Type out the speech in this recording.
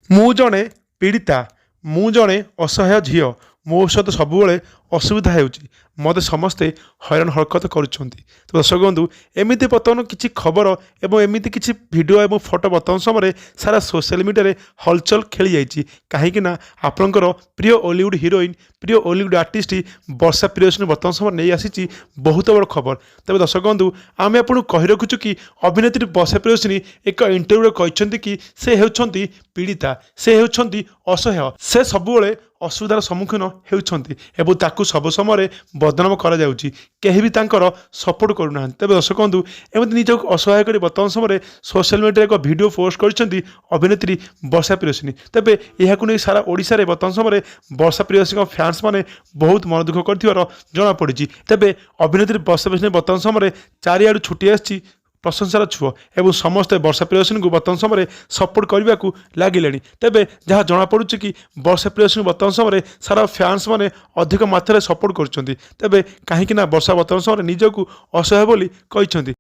ମୁଁ ଜଣେ ପୀଡ଼ିତା, ମୁଁ ଜଣେ ଅସହାୟ ଝିଅ। ମୋ ସହିତ ସବୁବେଳେ ଅସୁବିଧା ହେଉଛି। ମୋତେ ସମସ୍ତେ ହଇରାଣ ହରକତ କରୁଛନ୍ତି। ତ ଦର୍ଶକ ବନ୍ଧୁ, ଏମିତି ବର୍ତ୍ତମାନ କିଛି ଖବର ଏବଂ ଏମିତି କିଛି ଭିଡ଼ିଓ ଏବଂ ଫଟୋ ବର୍ତ୍ତମାନ ସମୟରେ ସାରା ସୋସିଆଲ ମିଡ଼ିଆରେ ହଲଚଲ ଖେଳିଯାଇଛି। କାହିଁକି ନା ଆପଣଙ୍କର ପ୍ରିୟ ଓଲିଉଡ଼ ହିରୋଇନ୍, ପ୍ରିୟ ଓଲିଉଡ଼ ଆର୍ଟିଷ୍ଟ ବର୍ଷା ପ୍ରିୟଦର୍ଶିନୀ ବର୍ତ୍ତମାନ ସମୟରେ ନେଇ ଆସିଛି ବହୁତ ବଡ଼ ଖବର। ତେବେ ଦର୍ଶକ ବନ୍ଧୁ, ଆମେ ଆପଣଙ୍କୁ କହି ରଖୁଛୁ କି ଅଭିନେତ୍ରୀ ବର୍ଷା ପ୍ରିୟଦର୍ଶିନୀ ଏକ ଇଣ୍ଟରଭ୍ୟୁରେ କହିଛନ୍ତି କି ସେ ହେଉଛନ୍ତି ପୀଡ଼ିତା, ସେ ହେଉଛନ୍ତି ଅସହାୟ, ସେ ସବୁବେଳେ ଅସୁବିଧାର ସମ୍ମୁଖୀନ ହେଉଛନ୍ତି ଏବଂ ତାକୁ ସବୁ ସମୟରେ ବଦନାମ କରାଯାଉଛି। କେହି ବି ତାଙ୍କର ସପୋର୍ଟ କରୁନାହାନ୍ତି। ତେବେ ଦର୍ଶକ ବନ୍ଧୁ, ଏମିତି ନିଜକୁ ଅସହାୟ କରି ବର୍ତ୍ତମାନ ସମୟରେ ସୋସିଆଲ ମିଡ଼ିଆରେ ଏକ ଭିଡ଼ିଓ ପୋଷ୍ଟ କରିଛନ୍ତି ଅଭିନେତ୍ରୀ ବର୍ଷା ପ୍ରିୟଦର୍ଶିନୀ। ତେବେ ଏହାକୁ ନେଇ ସାରା ଓଡ଼ିଶାରେ ବର୍ତ୍ତମାନ ସମୟରେ ବର୍ଷା ପ୍ରିୟଦର୍ଶିନୀଙ୍କ ଫ୍ୟାନ୍ସ ମାନେ ବହୁତ ମନ ଦୁଃଖ କରିଥିବାର ଜଣାପଡ଼ିଛି। ତେବେ ଅଭିନେତ୍ରୀ ବର୍ଷା ପ୍ରିୟଦର୍ଶିନୀ ବର୍ତ୍ତମାନ ସମୟରେ ଚାରିଆଡ଼ୁ ଛୁଟି ଆସିଛି ପ୍ରଶଂସାର ଛୁଅ ଏବଂ ସମସ୍ତେ ବର୍ଷା ପ୍ରିୟଦର୍ଶିନୀଙ୍କୁ ବର୍ତ୍ତମାନ ସମୟରେ ସପୋର୍ଟ କରିବାକୁ ଲାଗିଲେଣି। ତେବେ ଯାହା ଜଣାପଡ଼ୁଛି କି ବର୍ଷା ପ୍ରିୟଦର୍ଶିନୀ ବର୍ତ୍ତମାନ ସମୟରେ ସାରା ଫ୍ୟାନ୍ସ ମାନେ ଅଧିକ ମାତ୍ରାରେ ସପୋର୍ଟ କରୁଛନ୍ତି। ତେବେ କାହିଁକି ନା ବର୍ଷା ବର୍ତ୍ତମାନ ସମୟରେ ନିଜକୁ ଅସହାୟ ବୋଲି କହିଛନ୍ତି।